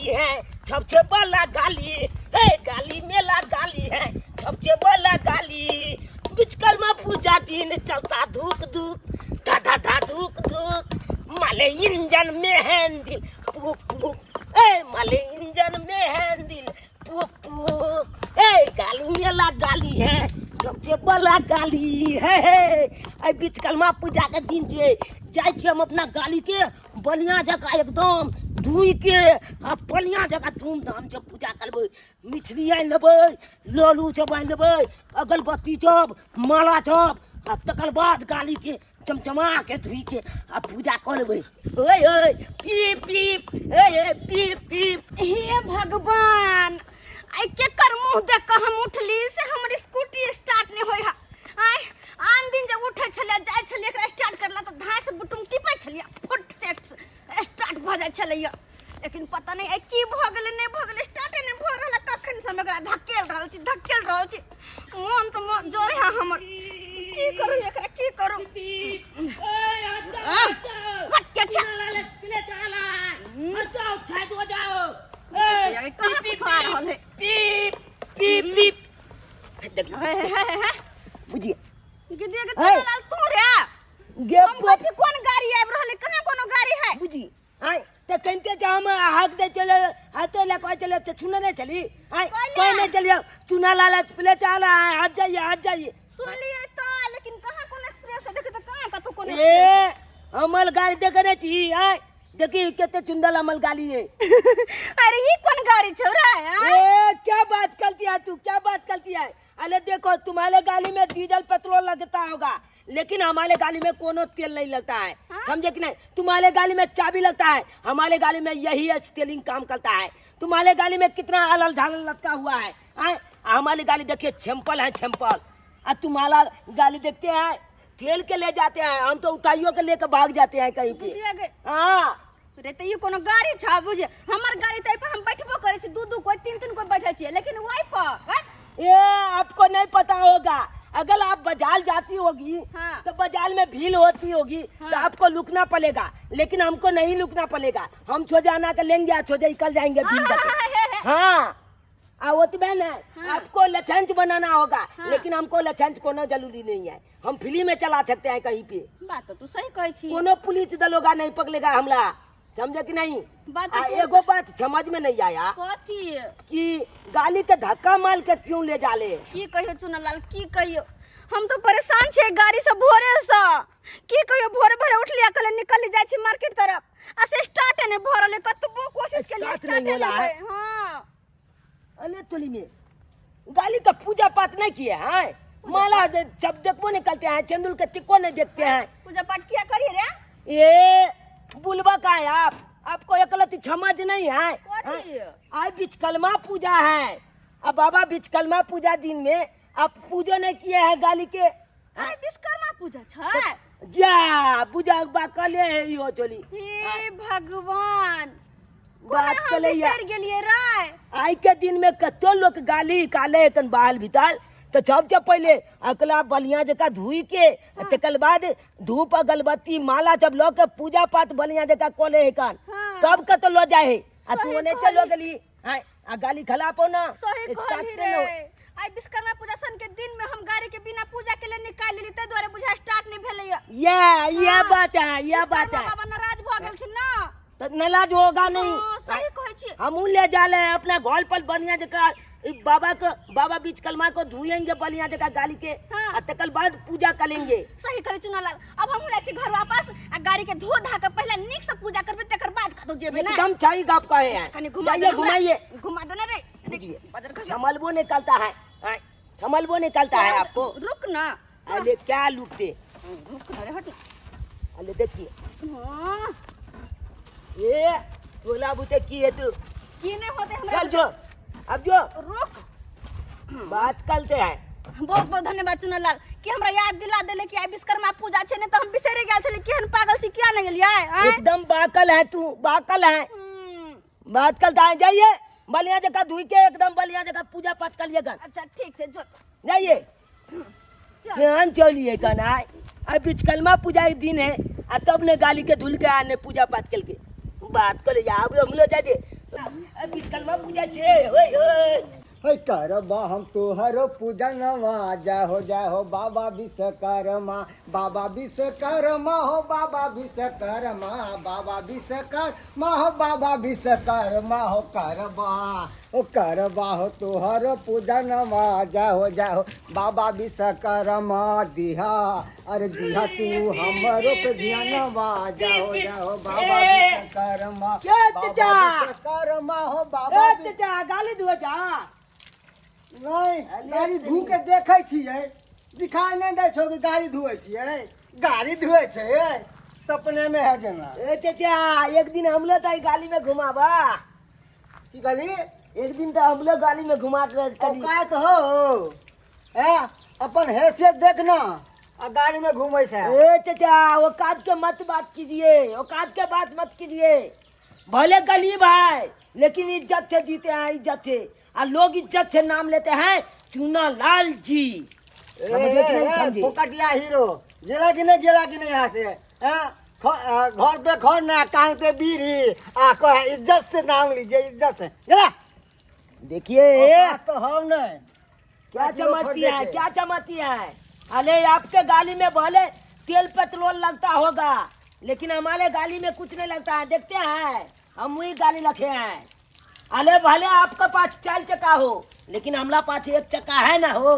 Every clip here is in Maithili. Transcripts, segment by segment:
गाली है छपछे वाला गाली हे गाली मेला गाली है छपछे वाला गाली। विश्वकर्मा पूजा दिन चलता धूक धूक धा धा धा धूक धूक, माले इंजन में हैंडल पुक पुक, ए माले इंजन में हैंडल पुक पुक, ए गाली मेला गाली है छपछे वाला गाली है। ए विश्वकर्मा पूजा के दिन जे जाइ छी हम अपना गाली के बढ़िया जगह एकदम धोइ के आ बढ़िया जगह धूमधाम से पूजा करबै, मछली आनि लेबै, लड़ू सब आनि लेबै, अगरबत्ती सब, माला सब, आ तकर बाद गाली के चमचमा के धोइ के आ पूजा कऽ लेबै। ओए ओए पीप पीप, ओए ओए पीप पीप। हे भगवान, आइ केकर मुँह देख कऽ हम उठली से हमर स्कूटी स्टार्ट नहि होइ है। आइ आन दिन जब उठै छलियै जाइ छलियै एकरा स्टार्ट करला तऽ धास बुटुम टिपै छलियै फुट से स्टार्ट भऽ जाइ छलैया, लेकिन पता नहि आइ की भऽ गेलै नहि भऽ गेलै, स्टार्टे नहि भऽ रहल है। कखन से हम एकरा धकेल रहल छी धकेल रहल छी, मोन तऽ मोन जोरे है हमर, की करू एकरा की करू। हट के छे। कहाँ कुछ आ रहल है। पीप पीप पीप हे हे हे हे बुझिए गिदिया के चुनालाल तू रे गे हम कहै छी कोन गाड़ी आबि रहल है, कहाँ कोनो गाड़ी है। बुझी आय त कनते जा हम हाक दे चले हाथे ले कोई चले त चुना नहीं चली आय कोई नहीं चलिए चुनालाल प्ले चला है, आ जाइए आ जाइए। सुनलिए तो, लेकिन कहाँ कोन एक्सप्रेस है, देखिए तो कहाँ कतौ कोन। ए अमल गाड़ी देखने छी आय, देखी केते चुंदल अमल गाड़ी है। अरे ये कौन गाड़ी छौ रे? ए क्या बात करती है तू, क्या बात करती है। अरे देखो तुम्हारे गाड़ी में डीजल पेट्रोल लगता होगा, लेकिन हमारे गाड़ी में कोनो तेल नहीं लगता है। हाँ? समझे कि नहीं। तुम्हारे गाड़ी में चाबी लगता है, हमारे गाड़ी में यही स्टेयरिंग काम करता है। तुम्हारे गाड़ी में कितना अलल झालल लटका हुआ है। हाँ? हमारी गाड़ी देखिए छेम्पल है छेम्पल, और तुम्हारा गाड़ी देखते हैं तेल के ले जाते हैं, हम तो उताइयों के लेकर भाग जाते हैं कहीं पे। बुझिए गे। हाँ रे त ई कोनो गाड़ी छ बुझे, हमर गाड़ी त एहि पर हम बैठबो करै छी, दू दू कोई तीन तीन कोई बैठे छियै, लेकिन ओहि पर हैं? ये आपको नहीं पता होगा, अगर आप बाजार जाती होगी। हाँ। तो बाजार में भीड़ होती होगी। हाँ। तो आपको लुकना पड़ेगा, लेकिन हमको नहीं लुकना पड़ेगा, हम छोजा आना के लेंगे आ छोजा निकल जाएंगे भीड़ हाँ, जाके। हाँ, हाँ, हाँ। हाँ आ वो तो बहन है। हाँ। आपको लछंच बनाना होगा। हाँ। लेकिन हमको लछंच कोनो जरूरी नहीं है, हम फ्री में चला सकते हैं कहीं पे। बात तो तू सही कहै छी। कोनो पुलिस दलोगा नहीं पकड़ेगा हमला, समझे कि नहीं। बात तो आ, तू एगो बात समझ में नहीं आया कथी कि गाली के धक्का मार के क्यों ले जाले। की कहियो चुनलाल, की कहियो, हम तो परेशान छियै गाड़ी से भोरे से, की कहियो भोरे भोरे उठलियै कहलियै निकल जाइ छी मार्केट तरफ, आ से स्टार्ट नहि भऽ रहलै, कतबो कोशिश केलियै स्टार्ट स्टार्ट नहीं नहि होला है। होइ। हाँ अरे तुली में गाली का पूजा पाठ नहीं किए हैं, माला जब देखो निकलते हैं, चंदुल के टिक्को नहीं देखते हैं। पूजा पाठ किया करिए रे। ये बुलबा का है आप, आपको एक गलती समझ नहीं है। कथी? हाँ? आज बिचकलमा पूजा है, अब बाबा बिचकलमा पूजा दिन में आप पूजो नहीं किए हैं गाली के। अरे विश्वकर्मा पूजा छै। जा पूजा बा कले है यो चली। हे भगवान, बात कोना हम कले या। बिसरि गेलियै रे। आई के दिन में कतो लोग गाली काले कन बाल भीतर तो जब जब पहले अकला बलिया जका धोई के। हाँ। तकर बाद धूप अगरबत्ती माला जब लो के पूजा पाठ बलिया जका कोले है कन। हाँ। तब के तो लो जाए है, आ तू सही ओने कहली। चलो गेली। हाँ, आ गाली खला पो ना। सही स्टार्ट कहली नहीं रे। हो। आइ विश्वकर्मा पूजा सन के दिन में हम गाड़ी के बिना पूजा के लिए निकाल लेली, ताहि दुआरे बुझा स्टार्ट नहीं भेलैया। ये हाँ। बात है, ये बात विश्वकर्मा है। बाबा नाराज भऽ गेलखिन ना। तो नाराज होगा नहीं। हाँ, सही कहै छी। हमहू ले जा रहे हैं अपना घर पर बढ़िया जगह बाबा को, बाबा विश्वकर्मा को धोएंगे बढ़िया जगह गाली के। हाँ। आ तकर बाद पूजा करेंगे। सही कहै चुनालाल, अब हमहू जाइ छी घर वापस आ गाड़ी के धो धा के पहले नीक से पूजा करबै तकर बाद कतौ जेबै ना। एकदम सही गप कहे हैं। कनी घुमा जाइए, देना हमरा। घुमाइए। घुमा देना रे। बुझिए। बजर खसो। छमलबो निकलता है, हाँ, छमलबो निकलता है आपको। रुक ना। अरे क्या लुकते? रुक ना रे, हट। अरे देखिए। हाँ। ये टोला बुते की है तू? की नहीं होते हमरा। चल जो, अब जो। रुक। बात करते हैं। बहुत बहुत धन्यवाद चुनलाल कि हमरा याद दिला देले कि आइ विश्वकर्मा पूजा छै, नहीं तो हम बिसरि गेल छली, केहन पागल छी किया नहीं गेलियै, आँय? एकदम बाकल है तू, बाकल है। हम्म। बात करता है, जाइए बलिया जगह धुई के एकदम बलिया जगह पूजा पाठ करिए गन। अच्छा ठीक छै, जो। जाइए। चल। केहन चलिए गन आय, आइ विश्वकर्मा पूजा के दिन है आ तब ने गाली के धुल के आने पूजा पाठ करके बात करे। अब हम लोग जाइए बिचकलमा पूजा छे ओए ओए। हे करबा हम तोहरो पूजनवा, जय हो जय हो बाबा विश्वकर्मा, बाबा विश्वकर्मा हो बाबा विश्वकर्मा, बाबा विश्वकर्मा हो बाबा विश्वकर्मा हो। करबा ओ करबा हो तोहरो पूजनवा, जय हो जय हो बाबा विश्वकर्मा। दिहा अरे दिहा तू हमरो पे ध्यानवा, जय हो जय हो बाबा विश्वकर्मा। क्या बाबा चचा? विश्वकर्मा हो बाबा ए चचा, गाली दुआ जा। नहीं, गाड़ी धू के देखै छियै, दिखाई नहीं दै छौ कि गाड़ी धुए छियै। गाड़ी धुए छै सपने में है जेना। ए चचा, एक दिन हम लोग तो गाली में घुमाबा। की कहली? एक दिन तो हम लोग गाली में घुमा के करी। औकात हो हैं, अपन हैसियत देखना आ गाड़ी में घूमै छै। ए चचा, औकात के मत बात कीजिए, औकात के बात मत कीजिए। भले गरीब है लेकिन इज्जत से जीते हैं, इज्जत से, और लोग इज्जत से नाम लेते हैं, चूना लाल जी। ए, समझे कि नहीं ए, समझे? फोकटिया हीरो, गेला कि नहीं, गेला कि नहीं यहाँ से? हैं? घर पे घर ना, कान पे बीड़ी, आ कहे इज्जत से नाम लीजिए, इज्जत से। गेला। देखिए। औकात तो हम नहीं। क्या किलो चमकती है? खरीदे थे। क्या चमकती है? अरे आपके गाली में भले तेल पेट्रोल लगता होगा, लेकिन हमारे गाली में कुछ नहीं लगता है। देखते हैं, हम वही गाली रखे हैं। अरे भले आपका पास चार चक्का हो, लेकिन हमारा पास एक चक्का है ना हो।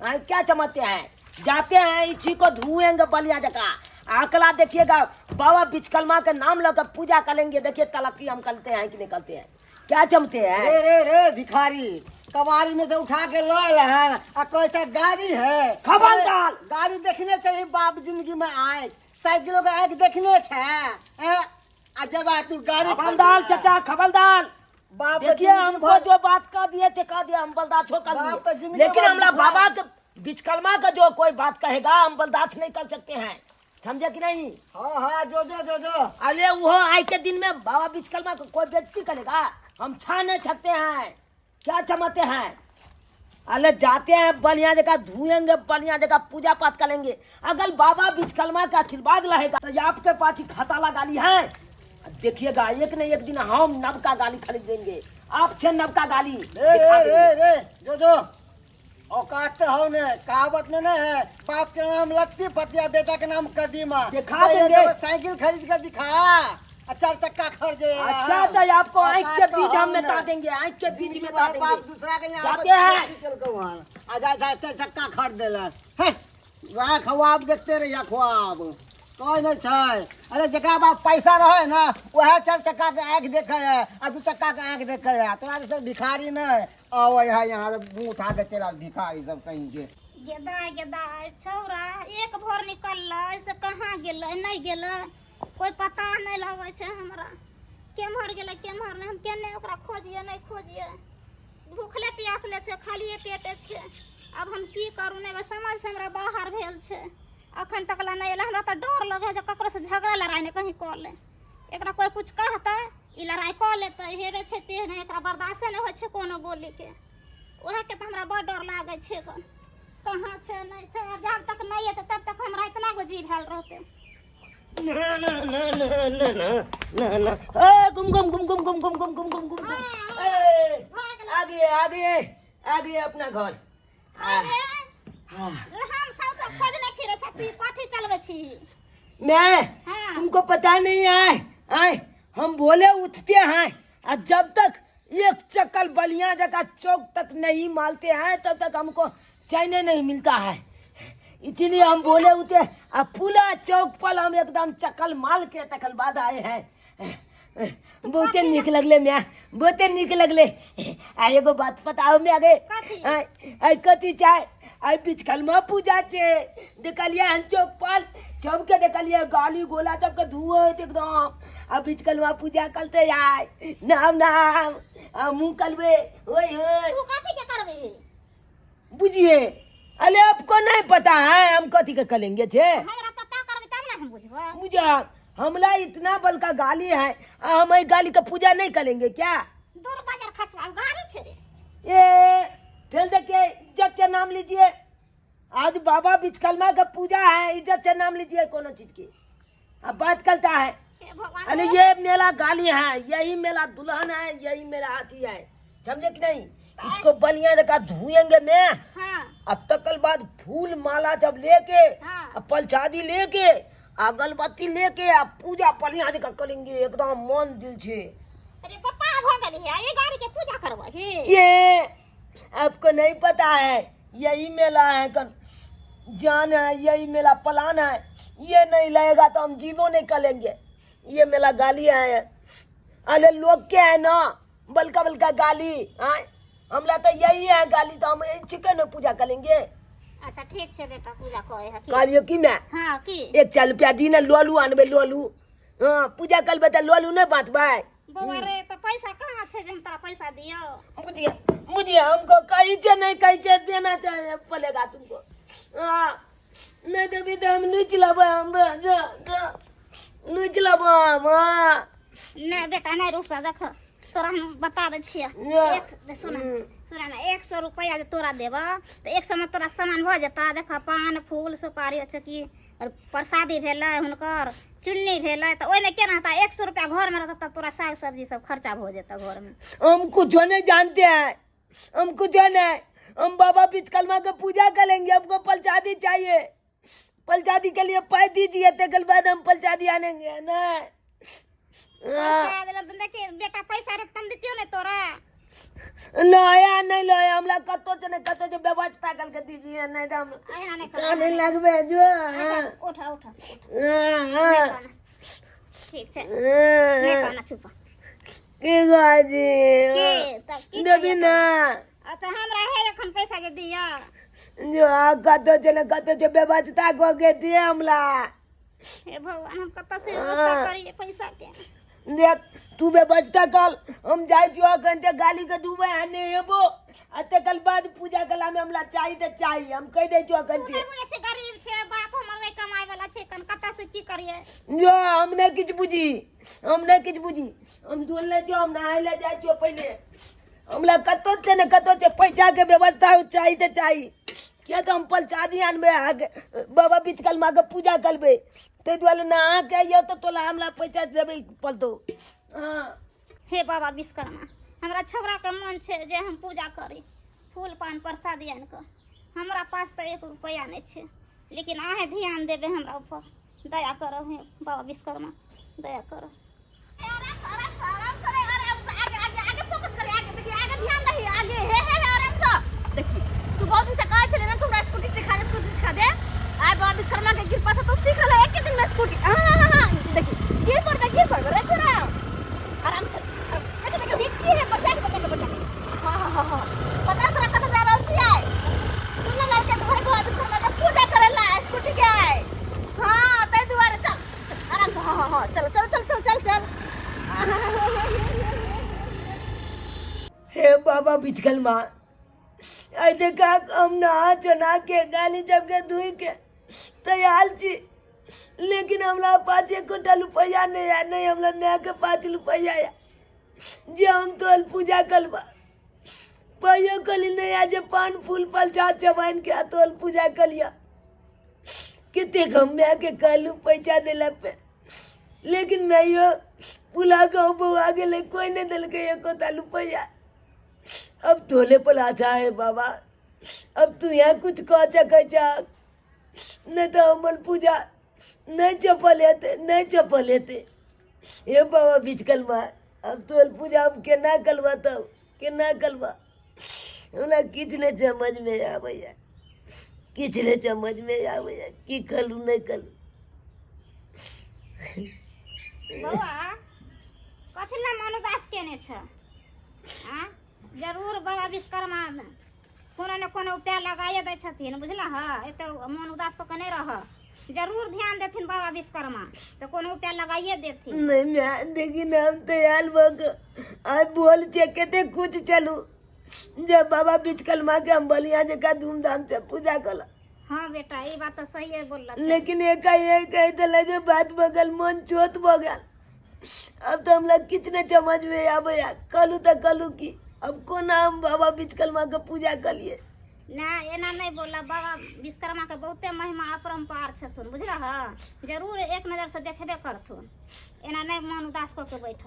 हाँ, क्या चमकते हैं? जाते हैं इसी को धुएंगे बलिया जगह आकला। देखिएगा, बाबा बिचकलमा के नाम लेकर पूजा करेंगे। देखिए, तलक्की हम करते हैं कि नहीं करते हैं। क्या चमते हैं? रे रे रे भिखारी, कबाड़ी में से उठा के लऽ एल हन आ कैसा गाड़ी है। खबरदार! अरे, गाड़ी देखने चाहिए बाप जिंदगी में आए साइकिलो के आँख देखने छै हैं? आ जब आ तू गाड़ी खबरदार खरीदे। चचा, खबरदार। बाप देखिए, जिंदगी हमको भर जो बात कह दिए थे कह दिया, हम बर्दाश्त कर बाप तो लिए, जिंदगी लेकिन भर हमरा दुखा- बाबा के बिचकलमा का जो कोई बात कहेगा, हम बर्दाश्त नहीं कर सकते हैं, समझे कि नहीं? हाँ हाँ, जो जो जो जो। अरे वो आए के दिन में बाबा बिचकलमा को कोई बेइज्जती करेगा, हम छा नहीं सकते हैं। क्या चमाते हैं? अरे जाते हैं बढ़िया जगह धुएंगे, बढ़िया जगह पूजा पाठ करेंगे। अगर बाबा बिचकलमा का आशीर्वाद रहेगा तो आपके पास ही खाता लगा ली है। देखिएगा, एक न एक दिन हम नवका गाली खरीद देंगे आपसे, नवका गाली रे दिखा रे देंगे। रे रे जो जो, औकात तो हो ने। कहावत में नहीं है, बाप के नाम लत्ती फतिया, बेटा के नाम कदीमा। दिखा पहले देंगे। जब साइकिल खरीद कर दिखा आ चार चक्का खरीदे। अच्छा, तो आपको आंख के औकात तो बीज हम हो ने। मिटा देंगे, आंख के बीज जिंदगी मिटा भर बाप देंगे। दूसरा के यहाँ जाते हैं। चल के वहाँ आ जा जा, चार चक्का खरीद देला है। वहाँ ख्वाब देखते रहिए, ख्वाब कोई नहीं छै। अरे जकरा बाप पैसा रहे ना, वह चार चक्का के आँख देखे है आ दू चक्का के आँख देखे है। तोरा सब भिखारी नहीं आवे है यहाँ, मुँह उठा के चला, भिखारी सब कहीं के। गेदा गेदा छौड़ा एक भोर निकललै से कहाँ गेलै, नहि गेलै, कोइ पता नहि लगै छै हमरा। केम्हर गेलै, केम्हर नहि, हम केने ओकरा खोजियै, नहि खोजियै। भूखले प्यासले छै, खालिए पेटे छै। आब हम की करू? नहि समझ से हमरा बाहर भेल छै। अखन तक ला नहि एलै। हमरा तऽ डर लगै है जे ककरोसँ झगड़ा लड़ाइ नहि कहीं कऽ ले। एकरा कोइ कुछ कहतै, ई लड़ाइ कऽ लेतै। हेरे छै तेहने, एकरा बर्दाश्ते नहि होइ छै कोनो बोलीके। उएहके तऽ हमरा बड़ डर लागै छै गन। कहाँ छै, नहि छै। आब जब तक नहि एतै तब तक हमरा इतना गो जी भेल रहतै। ना ना ना ना ना ना ना ना, ए गुम गुम गुम गुम गुम गुम गुम गुम गुम गुम। ए आ गए, आ गए, आ गए अपना घर। अरे हम सब सब खोजने फिरे छथि, कथी चलबै छी? मैं हाँ। तुमको पता नहीं आए आए, हम बोले उठते हैं और जब तक एक चक्कर बलिया जगह चौक तक नहीं मारते हैं, तब तक हमको चैन नहीं मिलता है। इसीलिए हम बोले उठे और पूरा चौक पर हम एकदम चक्कर मार के तकल बाद आए हैं। बहुते निक लगले म्या, बहुते निक लगले। आ एगो बात बताओ म्या गे। कथी? आय आय, कथी चाहे? आइ बिचकलमा पूजा छै, देखलियै हन चौक पर सबके, देखलियै गाली गोला सबके धुआं एकदम। आ बिचकलमा पूजा करते आय नाम नाम आ मुँह करबे ओए ओए। तू कथी के करबी? बुझिए, अरे आपको नहीं पता है हम कथी के करेंगे छे। हमरा पता करबी तब ना हम बुझबै। बुझा, हमला इतना बड़का गाली है आ हम एहि गाली के पूजा नहीं करेंगे क्या? दूर बाजार खसवा गाड़ी छै रे। ये फिर देखिए, इज्जत से नाम लीजिए। आज बाबा बिचकलमा का पूजा है, इज्जत से नाम लीजिए कोनो चीज की। अब बात करता है। हे भगवान। अरे ये मेला गाली है, यही मेला दुल्हन है, यही मेरा हाथी है, समझे कि नहीं? इसको बढ़िया जगह धोएंगे मैं। हाँ। आ तकल बाद फूल माला जब लेके, हाँ। आ पलचादी लेके, अगरबत्ती लेके आ पूजा बढ़िया जगह करेंगे एकदम मन दिल से। अरे बता भ गेली है ये गाड़ी के पूजा करबै ही? ये आपको नहीं पता है, यही मेला है कन जान है, यही मेला प्लान है। ये नहीं लगेगा तो हम जीवो नहीं करेंगे। ये मेला गाली है, अरे लोग के है ना बल्का बल्का गाली। हाँ हमला तो यही है गाली, तो हम चिकन पूजा करेंगे। अच्छा ठीक छै बेटा, पूजा करे है की? कहलियो की मैं? हाँ की? एक चार रुपया दी ना, लोलू आनबे लोलू। हाँ पूजा करबे तऽ लोलू नहीं बांटबै। बौआ रे, तऽ पैसा कहाँ छै जे हम तोरा पैसा दियौ? बुझिए बुझिए, हमको कहीं से नहीं कहीं से देना चाहिए पड़ेगा तुमको। हाँ नहीं देबी तो हम लुच लेबै, हम लुच लेबै हम। हाँ नहि बेटा नहि, रुसा देख तोरा हम बता दै छियै। या। एक सुन सुन ना, 100 रुपैआ जे तोरा देबऽ तऽ 100 मे तोरा सामान भऽ जेतऽ। देख पान फूल सुपारी छै कि और प्रसादी भेलै, हुनकर चुन्नी भेलै, तऽ ओहिमे केना हेतै? 100 रुपैआ घरमे रहतौ तब तोरा साग सब्जी सब खर्चा भऽ जेतौ घरमे। हम कुछ नहीं जानते हैं, हम कुछ नहीं, हम बाबा विश्वकर्मा के पूजा करेंगे। हमको प्रसादी चाहिए, प्रसादी के लिए पैसे दीजिए, तेकर बाद हम प्रसादी आनेंगे ना। हाँ। पैसा देलक तऽ देखी बेटा, पैसा रहतै तऽ हम दितियौ ने तोरा। नया नहीं लोया, हमरा कतो से नहीं कतो से व्यवस्था करके दीजिए, नहीं तो हम एना नहि कर। काने लगबे जो। हाँ, अच्छा, उठ उठ। हाँ, हाँ, ठीक छै, नहि हाँ। कहना, चुप। की गाजी के तब की? देबी ना? अच्छा हमरा है एखन पैसा जे दिअ? जो आ कतो से ने कतो से व्यवस्था कऽ के दिए हमरा। हे भगवान, हम कतऽ से व्यवस्था करियै पैसा के? देख तू व्यवस्था कर, हम जाइ छियो अखन ते गाली के दुबे आने हेबो आ तकर बाद पूजा कला में हमरा चाही तऽ चाही, हम कहि दै छियो अखन तू ते। नहि बुझै छै, गरीब छै बाप हमर, नहि कमाय वाला छै, कन कतऽ से की करियै? जो हम नहि किछु बुझी, हम नहि किछु बुझी, हम धोल ले छियो, हम नहाय ले जाइ छियो पहिले। हमरा कतौ से ने कतौ से पैसा के व्यवस्था चाही तऽ चाही, किया तऽ हम प्रसादी आनबै अहाँके, बाबा विश्वकर्मा के पूजा करबै, ताहि दुआरे नहा के अइयौ तऽ तोला हमरा पैसा देबै पड़तौ। हँ। हे बाबा विश्वकर्मा, हमरा छौड़ाके मन छै जे हम पूजा करी फूल पान प्रसादी आनि कऽ। हमरा पास तऽ एक रुपैआ नहि छै, लेकिन अहेँ ध्यान देबै हमरा ऊपर, दया करब। हे बाबा विश्वकर्मा, दया करब। आराम से, आराम से, आराम से रे, आराम से, आगे आगे आगे फोकस करे, आगे देखिए, आगे ध्यान दही, आगे, हे हे हे, आराम से देखी। तू बहुत दिन से कहै छले ना, तू हमरा स्कूटी सिखा दे, स्कूटी सिखा दे। आइ बाबा विश्वकर्मा के कृपा से तू सीख लेले एक दिन में स्कूटी। हाँ हाँ हाँ हाँ, देखी गिर पड़बे, गिर पड़बे रे छोरा, आराम से। देखी देखी, हिच्ची है, बचा के, बचा के, बचा के। हाँ हाँ हाँ हाँ, पता तोरा कतऽ जा रहल छी? आइ चुन्नू लाल के घर बाबा विश्वकर्मा के पूजा करे ला स्कूटी के आइ। हाँ ताहि दुआरे चल आराम से। हाँ हाँ हाँ, चलो चलो चल चल चल चल। हे बाबा विश्वकर्मा, आइ देखा हम नहा सोना के गाली सबके धोइ के तैयार छी, लेकिन हमरा पास एकोटा रुपैआ नहीं है, नहीं हमरा माय के पास रुपैआ है जे हम तोहर पूजा करबा। पाइयो कली नहीं है जे पान फूल प्रसाद सब आनि के तोहर पूजा कलिया। कतेक हम माय के कहलू पैसा दिला पे, लेकिन माइयो पुला गाँव बौआ गेलै, कोई नहीं देलकै एकोटा रुपैआ। अब तोले पर आशा है बाबा, अब तू यहाँ कुछ कह सकै छ, नहीं तो हमर पूजा नहीं चपल हेतै, नहीं चपल हेतै। हे बाबा विश्वकर्मा, अब तोहर पूजा हम केना करबा, तब केना करबा? हमरा किछु नहि समझमे आबैए, किछु नहि समझमे आबैए, की करू नहि करू। बौआ, कथी लए मन उदास केने छ? आ जरूर बाबा विश्वकर्मा कोनो ने कोनो उपाय लगाइए दै छथिन, बुझलह? एते मन उदास कऽ के नहि रह, जरूर ध्यान देथिन बाबा विश्वकर्मा, तऽ कोनो उपाय लगाइए देथिन। नहीं मैं देखी ना, हम तैयार भऽ के आइ बोल छै कते कुछ चलू जब बाबा विश्वकर्मा के हम बढ़िया जकाँ धूमधाम से पूजा करब। हाँ बेटा, ई बात तऽ सहिए बोलल। लेकिन एकाएक कहि देलक बात बगल मन छोट भऽ गेल। अब तऽ हमरा किछु नहि समझ में आबैया, कहलू तऽ कहलू की अब कोना हम बाबा विश्वकर्मा के पूजा करिए। नहि एना नहि बोला बाबा विश्वकर्मा के बहुते महिमा अपरम्पार छथुन बुझलह जरूर एक नजर से देखबे करथुन एना नहि मन उदास कऽ के बैठ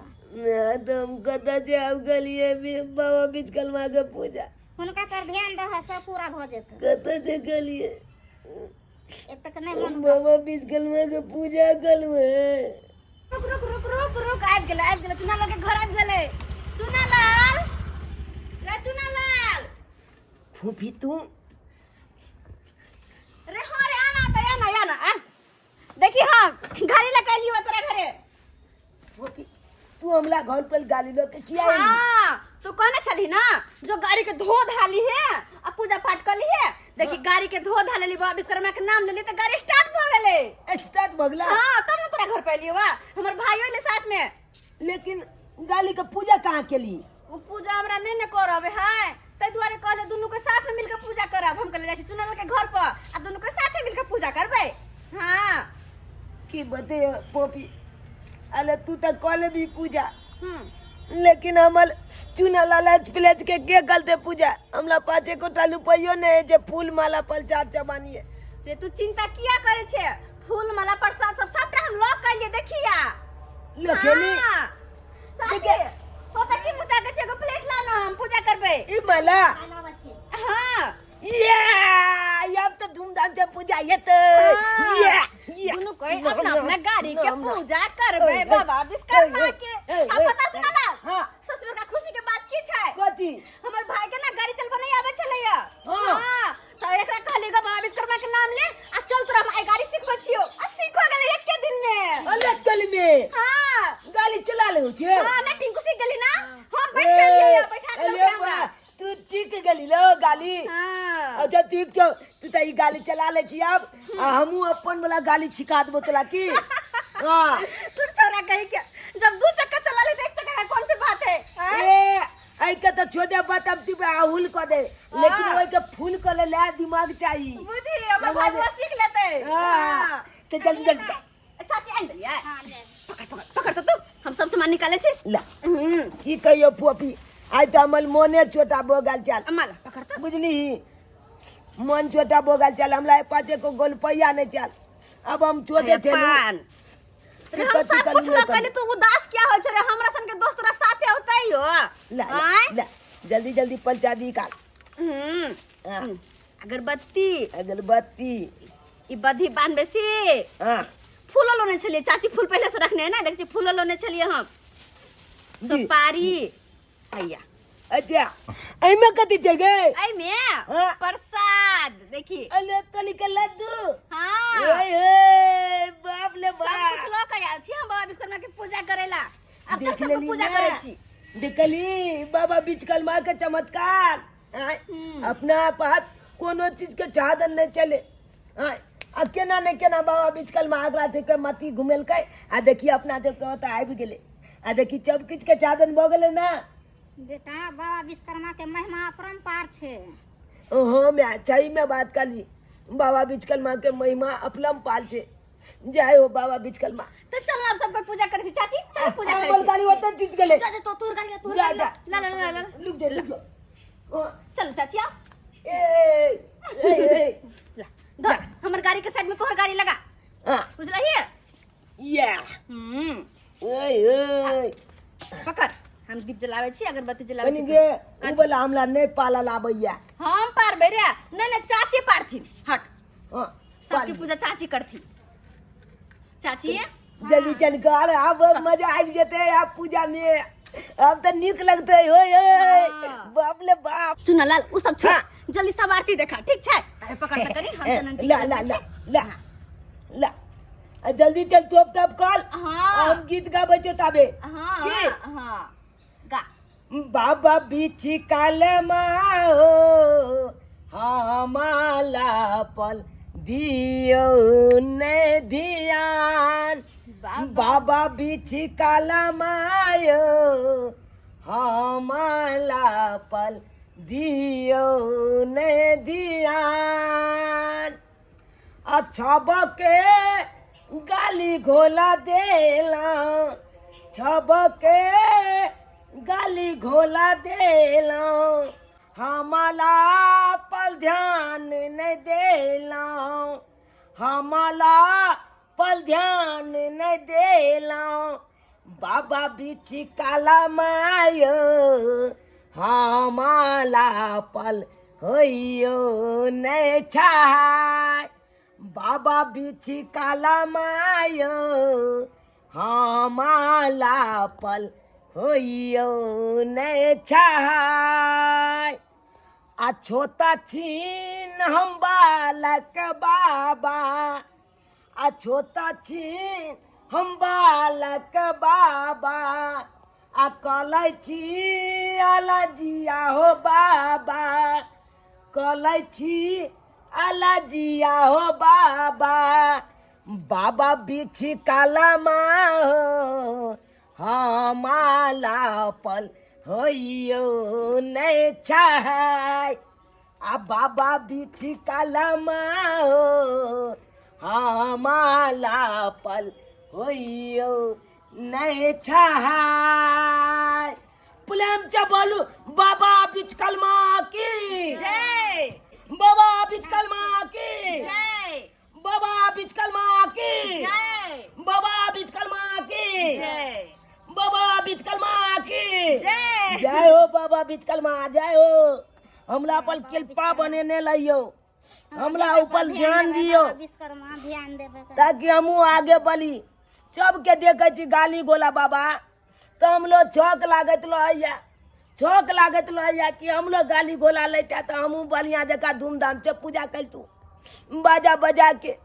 तो हम कतऽ से आब गेलियै बाबा विश्वकर्मा के पूजा हुनका पर ध्यान दह सब पूरा भऽ जेतौ कतऽ से गेलियै एक तक नहि मन उदास बाबा विश्वकर्मा के पूजा करबै रुक रुक रुक रुक रुक आबि गेलै आबि गेलै चुना लाल के घर आबि गेलै चुना लाल रे चुना लाल फूफी तू रे हाँ रे आना तो आना आना आ देखी हम गाड़ी लगा लियो तोरा घरे फूफी तू हमला घर पर गाली लो के किया आइली? हाँ तू कहने छली ना जो गाड़ी के धो धाली है आ पूजा पाठ कर ली है देखी गाड़ी के धो धा लेली बाबा विश्वकर्मा के नाम लेली तो गाड़ी स्टार्ट भ गेलै स्टार्ट भगला हाँ तब ना तोरा घर पे लियो वा हमर भाई होले साथ में लेकिन गाली के पूजा कहाँ केली वो पूजा हमरा नहीं ने करब है ताहि दुआरे कहले दुनू के साथ में मिलके पूजा करब हम कहले जाइ छी चुनल के घर पर आ दुनू के साथे मिलके पूजा करबै हाँ की बते पोपी अरे तू तो कल भी पूजा हम्म लेकिन हमर चुना लालच प्लेच के के गलते पूजा हमरा पाँच कोटा रुपयो नहीं है जे फूल माला पलचार चबानिए रे तू चिंता किया करे छे फूल माला प्रसाद सब सबटा हम लॉक कर लिए देखिया लखेली हाँ। चाची पोता की पूजा के छे एगो प्लेट ला ना हम पूजा करबै ई माला आलावा छै हाँ ये अब तो धूमधाम से पूजा ये तो हाँ। ये ये दुनू कोई अपना अपना गाड़ी के ना, ना। पूजा करबै ओए, बाबा विश्वकर्मा ओए, के ओए, आ ओए, पता छौ ना हाँ। सबसे बड़का खुशी के बात की छै कथी हमर भाई के ना गाड़ी चलबे नहीं आवे छलैया हाँ। हाँ त एकरा कहली ग बाबा विश्वकर्मा के नाम ले आ चल तोरा हम आई गाड़ी सिखबै छियो आ सीखो गेलै एके दिन में अरे चल में हाँ गाड़ी चला ले छे हाँ ना टिंकू सीख गेली ना हम बैठ के लिए बैठा के अरे लौटे हमरा बा, तू चीख गेली लो गाली हाँ अच्छा ठीक छौ तू तऽ ई गाली चला ले छी आब आ हमहूँ अपन वाला गाली छिका देबो तोला की हाँ तू छोरा कही के जब दू चक्का चला ले तो एक चक्का का कौन सी बात है हाँ? ए ऐ के तऽ छोड़ दे बात अब तू आहुल कऽ दे लेकिन हाँ। ओइ के फूल कऽ ले ला दिमाग चाही बुझी हमर भाई वो सीख लेते हाँ हाँ। तऽ जल्दी जल्दी कर। चाची आनि देलियै हाँ ले पकड़ पकड़ पकड़ तो तू हम सब सामान निकाले छी ला हम्म की कहियो फोपी आइ तऽ हमर मोने छोटा भऽ गेल चल अम्मा ला पकड़ तो बुझली मन छोटा भऽ गेल चल हमरा पाँच को गोलपैया नहीं चल अब हम छोटे छे पान रे हम सब कुछ न कहले तू उदास क्या हो छे रे हमरा सन के दोस्त तोरा साथे होतै हो ला ला, आँय? ला जल्दी जल्दी पलचा दी काल हम्म हाँ, अगरबत्ती अगरबत्ती ई बधी बांधबे से हाँ फूलो लोने छलिए चाची फूल पहले से रखने है ना देख छी फूलो लोने छलिए हम जी। सुपारी हैया अच्छा एहिमे कथी छै गे एहिमे हाँ। प्रसाद देखी अरे तोली के लड्डू हाँ ओए हे बाप ले सब बाप कुछ लऽ के आयल छी हम बाबा विश्वकर्मा के पूजा करेला अब चल देख सबके लेली पूजा ना? करै छी देखली बाबा विश्वकर्मा के चमत्कार आँय, अपना पास कोनो चीज के चादर नहीं चले आँय, आ केना नहि केना बाबा विश्वकर्मा अगला सबके मती घुमेलकै आ देखी अपना सबके ओतऽ आबि गेलै आ देखी सब किछु के चादन भऽ गेलै ने बेटा बाबा विश्वकर्मा के महिमा अपरम्पार छै हाँ मैं सही में बात कर बाबा विश्वकर्मा के महिमा अपलम पाल छे जय हो बाबा विश्वकर्मा तो चल अब सबको पूजा करै छी चाची चल पूजा करै हमर छी गाड़ी ओतऽ टूटि गेलै जा जा तो तोर गाड़ी ला, तोर जा गाड़ी जा ला ला ला ला ला रुक जा रुक जा हाँ, चल चाची आओ ए ए ए ला धर हमर गाड़ी के साइड में तोहर गाड़ी लगा हाँ बुझलही या हम्म ओए ओए पकड़ हम दीप जलाबै छी अगरबत्ती जलाबै कनी छी गे उ वाला हमरा नहि पाला लाबैया हम पारबै रे नहीं नहीं चाची पारथिन हट हाँ सबके पूजा चाची करथिन चाची जल्दी चल कर अब मजा आबि जेतै आब पूजा में अब तऽ नीक लगतै होय होय हाँ। बाप ले बाप चुना लाल उ सब छोड़ हाँ। जल्दी सब आरती देखा ठीक छै अरे पकड़ त कनी हम चनन ला ला ला ला ला आ जल्दी चल तू अब तब कल हाँ। हम गीत गाबै छियौ ताबे हाँ की? हाँ गा बाबा बिछि कालमा हो हमाला पल दियो ने धियान बाबा बिछि कालमायो हमाला पल दियो ने धियान अच्छा बके गाली घोला देला छबके गाली घोला देला हमला पल पल ध्यान नहि देलहुँ, हमला पल ध्यान नहि देलहुँ। बाबा बिच काला मायो, हमला पल होइयो नहि छाय। बाबा बिच काला मायो, हमाला पल होइयो नहि छाय। आ छोता छीन हम बालक बाबा, आ छोता छीन हम बालक बाबा, आ कलै छी आला जिया हो बाबा, कलै छी आला जिया हो बाबा। बाबा बिछ काला हो, हमाला पल होइयो नहि छै। आ बाबा बिछ काला हो, हमाला पल होइयो नहि छै। प्रेम से बोलू बाबा बिचकलमा की जय, बाबा बिचकलमा की जय, बाबा बिचकलमा की जय, बाबा बिचकलमा की जय, बाबा बिचकलमा की जय। जय हो बाबा बिचकलमा, जय हो। हमरा पर कृपा बनेने लइयो, हमरा ऊपर ध्यान दियो विश्वकर्मा ध्यान देबे ताकि हमहूँ आगे बढ़ी। सबके देखै छी गाली गोला बाबा, तऽ हमरो छक लागैत रहैया, छक लागैत रहैया कि हमरो गाली गोला लैता तऽ हमहूँ बढ़िआँ जकाँ धूमधामसँ पूजा करितहुँ बाजा बजाके।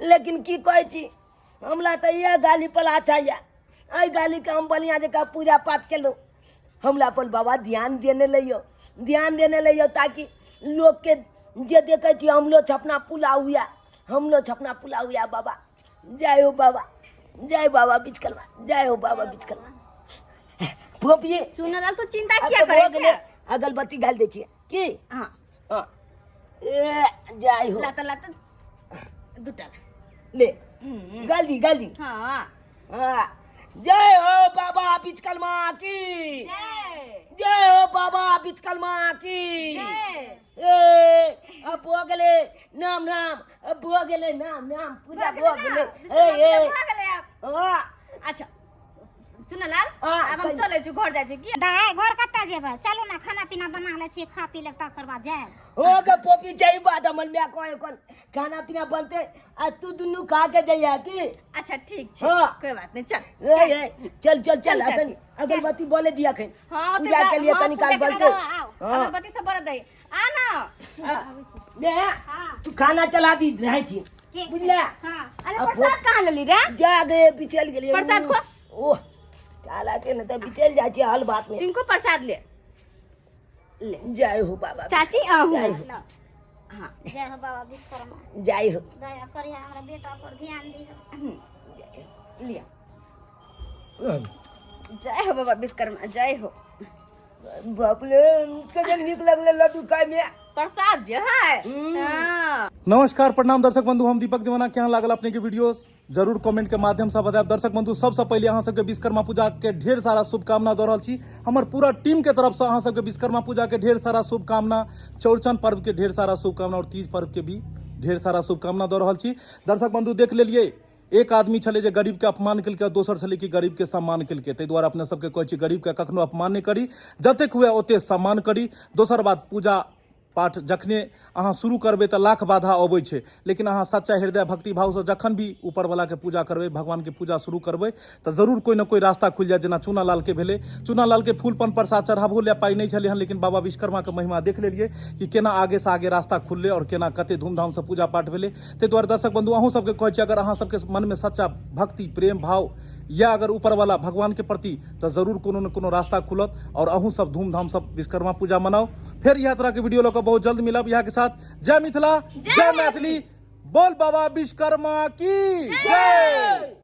लेकिन की कहै छी, हमरा तऽ इएह गाली पर आशा यऽ, एहि गालीके हम बढ़िआँ जकाँ पूजा पाठ केलहुँ। हमरा पर बाबा ध्यान देने लैयौ, ध्यान देने लैयौ, ताकि लोकके जे देखै छी हमरो छपना पुलाव हुए, हमरो छपना पुलाव हुए बाबा। जय हो बाबा, जय बाबा बिचकलवा, जय हो बाबा बिचकलवा। फोपिए चुनलाल तू चिंता आब किया तऽ करै भऽ गेलै, छै? अगरबत्ती गालि दै छियै की? हाँ। हाँ। ए जय हो। लात लात दूटा ले गालि दी, गालि दी। हाँ। हाँ। जय हो बाबा बिचकलमा की जय, जय हो बाबा बिचकलमा की जय। ए अब भऽ गेलै, नाम नाम, अब भऽ गेलै, नाम नाम पूजा भऽ भऽ गेलै गेलै। ना? ए ए भऽ गेलै आब। हाँ। अच्छा चुनलाल, हाँ, आब हम कहियौ। चलै छी, घर जाइ छी की? दाय घर कतऽ जेबै? चलू ने, खाना पीना बना लै छियै, खा पी लेब तकर बाद जायब। हो के पोपी जाई बात हमर माय कहे कोन खाना पीना बनते आ तू दुनू खा के जइया की? अच्छा ठीक छै। हाँ। कोई बात नहीं, चल। ए ए चल चल चल। चल, अखन चाची। अगरबत्ती बोले दिया अखन हाँ, पूजा के लिए हाँ, कनी काल पूजा के बनते। लिए आओ। हाँ। अगरबत्ती सब बरत दे आ ना। हाँ। ने हाँ। तू खाना चला दी रहै छी। ठीक छै। बुझला? हाँ। अरे अब प्रसाद कहाँ लेली रे? जा गए बिचल गेलिए। प्रसाद खो। ओह चाला के न त बिचल जाइ छी हल बात में। तिनको प्रसाद ले ले। जय हो बाबा। चाची आहू। जय हो। लो। हाँ। जय हो बाबा विश्वकर्मा। जय हो। दया करिहे, हमरा बेटा पर ध्यान दिहो। लिया। जय हो बाबा विश्वकर्मा, जय हो। बाप रे, कते नीक लगले लड्डू खाय में। प्रसाद जे है। हाँ। नमस्कार, प्रणाम दर्शक बंधु, हम दीपक दीवाना। केहन लागल अपने के वीडियो जरूर कमेंट के माध्यम से बतायब। दर्शक बंधु, सबसे पहले अहाँ सबके विश्वकर्मा पूजा के ढेर सारा शुभकामना दऽ रहल छी। हमर पूरा टीम के तरफ से अहाँ सबके विश्वकर्मा पूजा के ढेर सारा शुभकामना, चौरचन पर्व के ढेर सारा शुभकामना और तीज पर्व के भी ढेर सारा शुभकामना दऽ रहल छी। दर्शक बंधु, देख लेलिए एक आदमी छलै जे गरीबके अपमान केलकै, दोसर छलै कि गरीबके सम्मान केलकै। ताहि दुआरे अपने सबके कहै छी गरीबके कखनो अपमान नहि करी, जतेक हुए ओतेक सम्मान करी। दोसर बात, पूजा पाठ जखने अहाँ शुरू करबै तऽ लाख बाधा अबै छै, लेकिन अहाँ सच्चा हृदय भक्ति भावसँ जखन भी ऊपरवलाके पूजा करबै, भगवानके पूजा शुरू करबै तऽ जरूर कोइ ने कोइ रास्ता खुलि जायत। जेना चूनालालके भेलै, चूनालालके फूल पान प्रसाद चढ़ाबो लए पाइ नहि छलै हन, लेकिन बाबा विश्वकर्माके महिमा देख लेलियै कि केना आगेसँ आगे रास्ता खुललै आओर केना कते धूमधामसँ पूजा पाठ भेलै। ताहि दुआरे दर्शक बंधु, अहूँ सबके कहै छी, अगर अहाँ सबके मनमे सच्चा भक्ति प्रेम भाव या अगर ऊपरवाला भगवान के प्रति, तऽ जरूर कोनो ने कोनो रास्ता खुलत और अहूँ सब धूमधाम से विश्वकर्मा पूजा मनाओ। फेर इएह तरह के वीडियो लऽ कऽ बहुत जल्द मिलब। इएह के साथ जय मिथिला, जय मैथिली, बोल बाबा विश्वकर्मा की जय।